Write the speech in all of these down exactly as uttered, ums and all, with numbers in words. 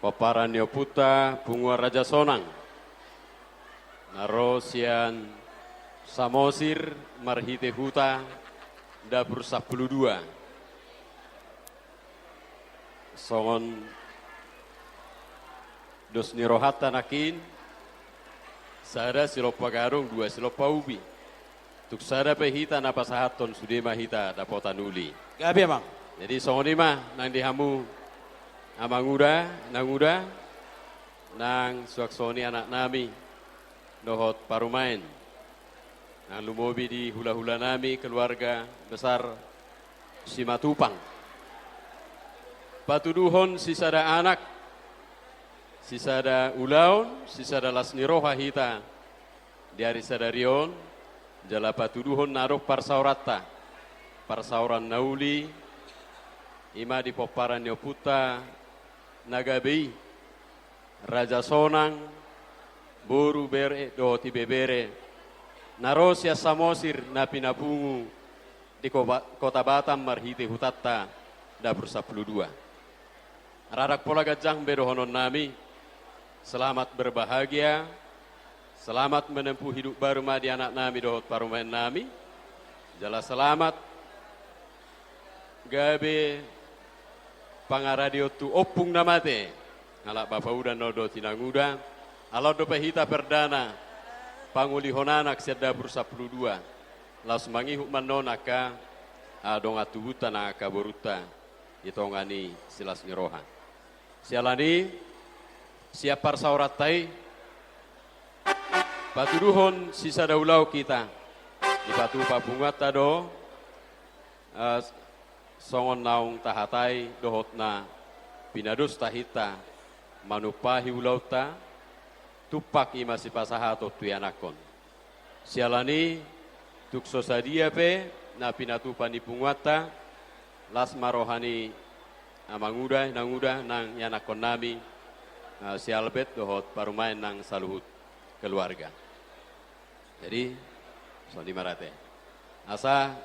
Pomparan ni ompunta Punguan Raja Sonang na ro sian Samosir marhite huta Dapur Sampulu Dua. Songon dos ni rohanta nangkin, sada silompa gadong, dua silompa ubi. Tung sada pe hita na pasahathon, sude ma hita dapotan uli. Gabe, Amang. Jadi songon i ma nang di hamu amanguda, nanguda, nang suang songon i anaknami dohot parumaen, nang lumobi di hulahulanami keluarga besar Simatupang. Patuduhon sisada anak, sisada ulaon, sisada las ni roha hita di ari sadari on, jala patuduhon na adong parsaoranta, parsaoran na uli, i ma di pomparan ni ompunta na gabe i, Raja Sonang, boru, bere dohot ibebere na ro sian Samosir na pinapungu di Koba-, Kota Batam marhite hutanta Dapur Sampulu Dua. Rarang pola ganjang be dohononnami, selamat berbahagia, selamat menempuh hidup baru ma di anaknami dohot parumaennami, jala selamat gabe pangaradeon tu ompung na mate, halak bapauda na dohot inanguda, ala on dope hita perdana pangolihon anak sian Dapur Sampulu Dua, laos mangihut ma annon angka dongan tubunta nang angka borunta di tonga ni silas ni roha. Siala ni i, sian parsaoranta i, patuduhon sisada ulaon hita, dipatupa punguanta do, eh, songon naung tahatai dohot na pinados tahinta manumpahi ulaonta, tumpak i ma sipasahaton tu ianakhon. Siala ni i, tung so sadia pe na pinatupa ni punguanta, las ma roha ni amanguda, inanguda nang ianakhonnami, eh, si Albert dohot parumaen nang saluhut keluarga. Jadi songon i ma rate. Asa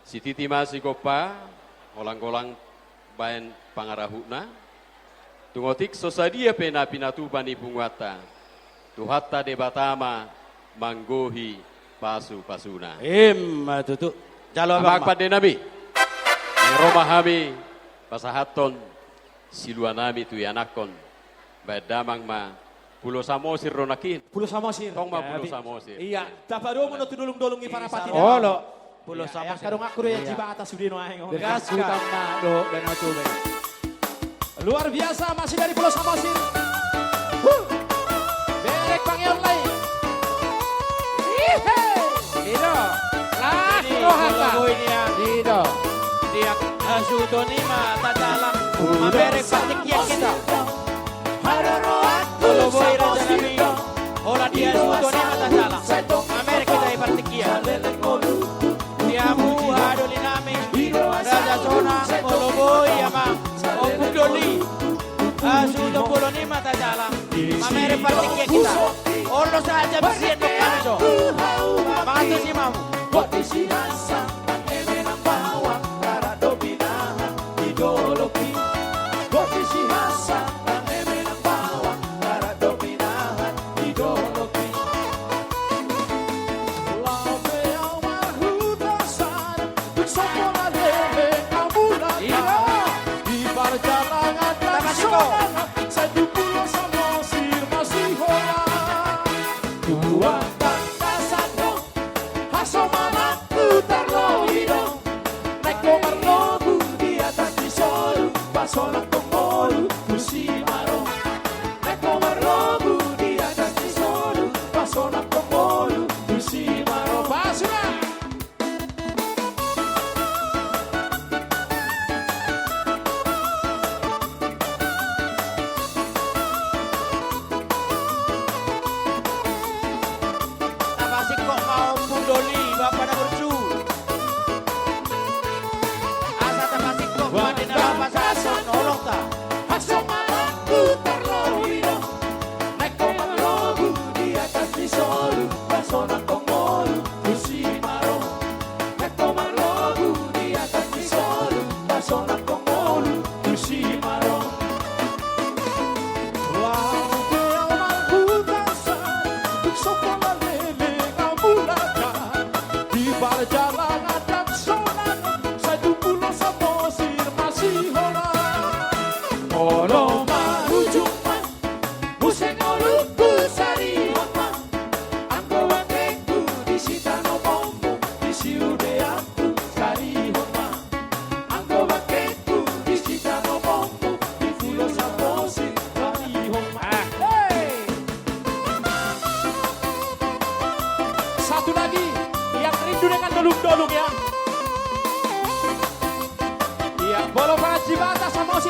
sititi ma sigompa, holang-holang baen pangarahutna. Tung otik so sadia pe na pinatupa ni punguanta, Tuhanta Debata ma manggohi pasu-pasuna. Ima tutu. Jalo, Amang, Amang, pandenami. Ro ma hami pasahathon siluanami tu ianakhon. Baen damang ma Pulo Samosir do nangkin. Pulo Samosir. Tong ma Pulo Samosir. Iya. Tapadomu do tu dolung-dolung i, parapati. Olo. Pulo Samosir. Angka donganku do, iya, Jibata sude nuaeng on. Gas, Gas. Utama do, Danau Toba. Luar biasa, masih dari Pulau Samosir. Huh. Berek pangeon lai. Ihe. Ido. Las rohanta. Ido. Ido. Dia hasuhuton i ma tajalang. Mamerek partingkian hita. Molo boi rajanami, holan dia suhuton i ma tajalang. Mamerek hita i partingkian. Di hamu haha dolinami, Raja Sonang, molo boi, Amang, Ompu Doli. Ah, suhuton bolon i ma tajalang. Mamerek partingkian hita. Olo saja bersihan dong kami so. Mangantusi ma hamu.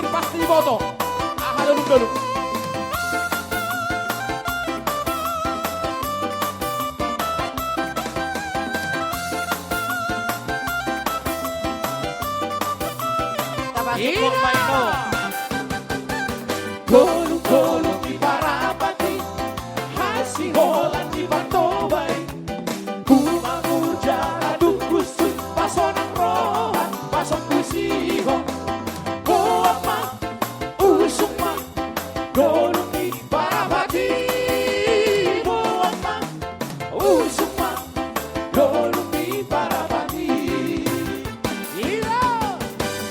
Pasti diboto. Aha dolung-dolung. Tapasuk. Iya. Dolung-dolung di Parapati, hasiholan di Partobai. Humanguja adungku sun, pasonang roha, pasombu sihol. Boan ma, usung ma, dolung di Parapati. Boan ma, usung ma, dolung di Parapati. Ira.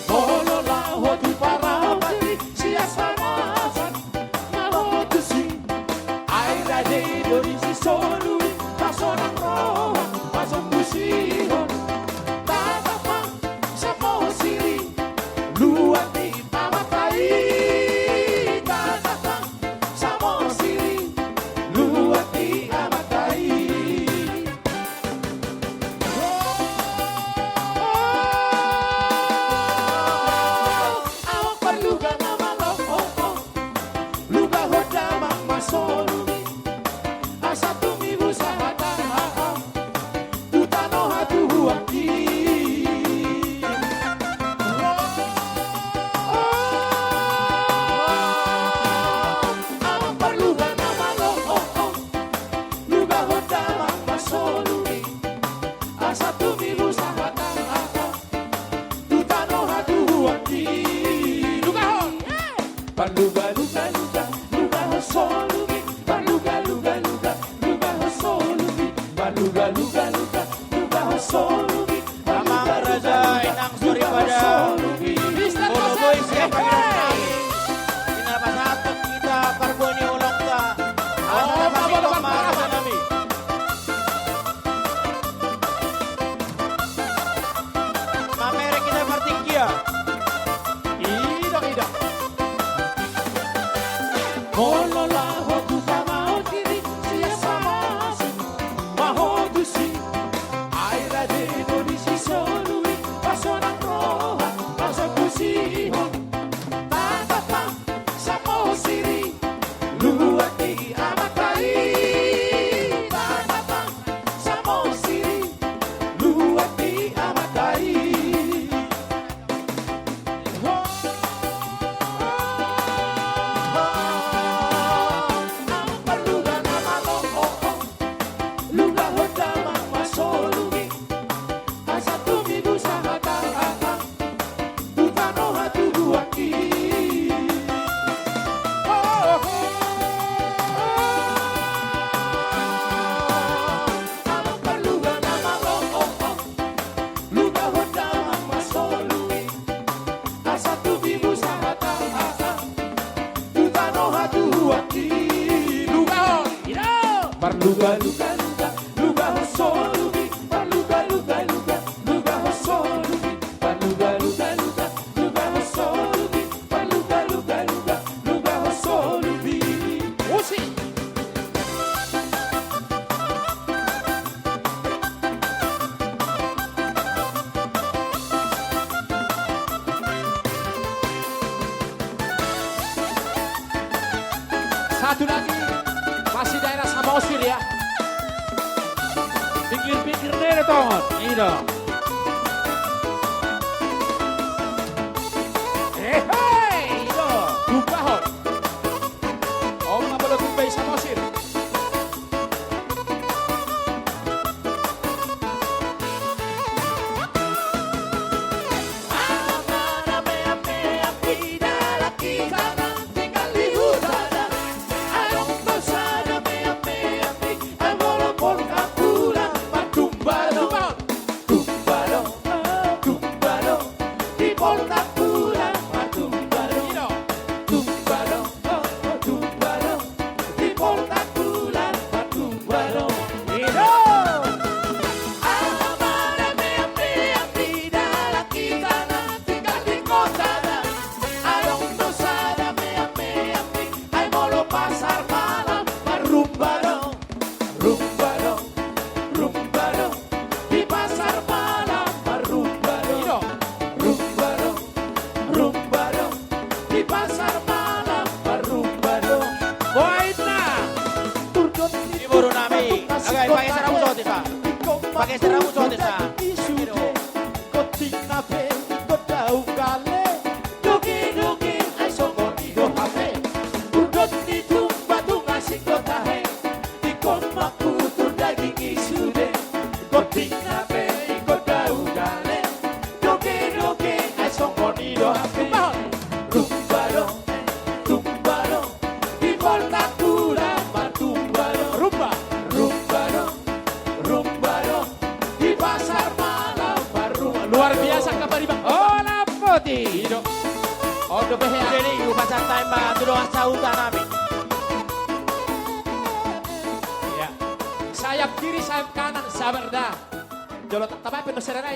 Molo laho tu Parapati, sian Samasan, na ho tusi. Ai rade do disi solu i, pasonang roha, pasombu sihol. Tatap ma, Samosir i, luat ni amanta i. Tatap ma, Samosir i, luat ni amanta i. Amang parluga na malo, luga ho damang ma solu i, asa tumibu sahata tu tano hatubuan i. Amang parluga na malo, luga ho damang ma solu i, asa tumibu sahata tu tano hatubuan i. Luga ho. Parluga, luga, luga, luga ho solu i. Parluga, luga, luga, luga ho solu i. Parluga, luga, luga, luga ho solu i. Amang Raja Inang Soripada. Polo Boys ya. Tinggal pasahat hita parbue ni holongta. Asa tapasingkop ma raja nami. Mamereng hita partingkian. Ida, ida. Molo laho tu Samosir i, sian Samasan, ma ho tusi. Ai rade do disi solu i, pasonang roha, pasombu sihol. Tatap ma, Samosir i, luat ni amanta i. Tatap ma, Samosir i, luat ni amanta i. Amang parluga na malo, luga ho damang ma solu i, asa tumibu sahata tu tano hatubuan i. Amang parluga na malo, luga ho damang ma solu i, asa tumibu sahata tu tano hatubuan i. Luga ho. Ida. Parluga, luga, luga, luga ho solu i. Parluga, luga, luga, luga ho solu i. Parluga, luga, luga, luga ho solu i. Parluga, luga, luga, luga ho solu i. Musik. Satu lagi, masih daerah Samosir ya. Pinggir-pinggir nai do tongon. Ida. Eh, hei, ida. Tumbahon. Om, apa lo tumbai Samosir? Pakai seramu soal desa. Gonting na pe ingkon dao gale. Doge doge ai songon i do hape. Urdot ni tumba tung asing do tahe. Ingkon mangkutur daging i sude. Gonting na pe ingkon dao gale. Doge doge ai songon i do hape. Rumba do, rumba do. Di Boltak Kuda martumba do. Rumba. Rumba do, rumba do. Di pasar malam marrumba do. Luar biasa kabaribang. Ola poti. I do. On dope hea. Jadi upacara taim ba tu dongan sahuta nami. Iya. Sayap kiri, sayap kanan, sabar da. Jolo tak tabapen do sera nai.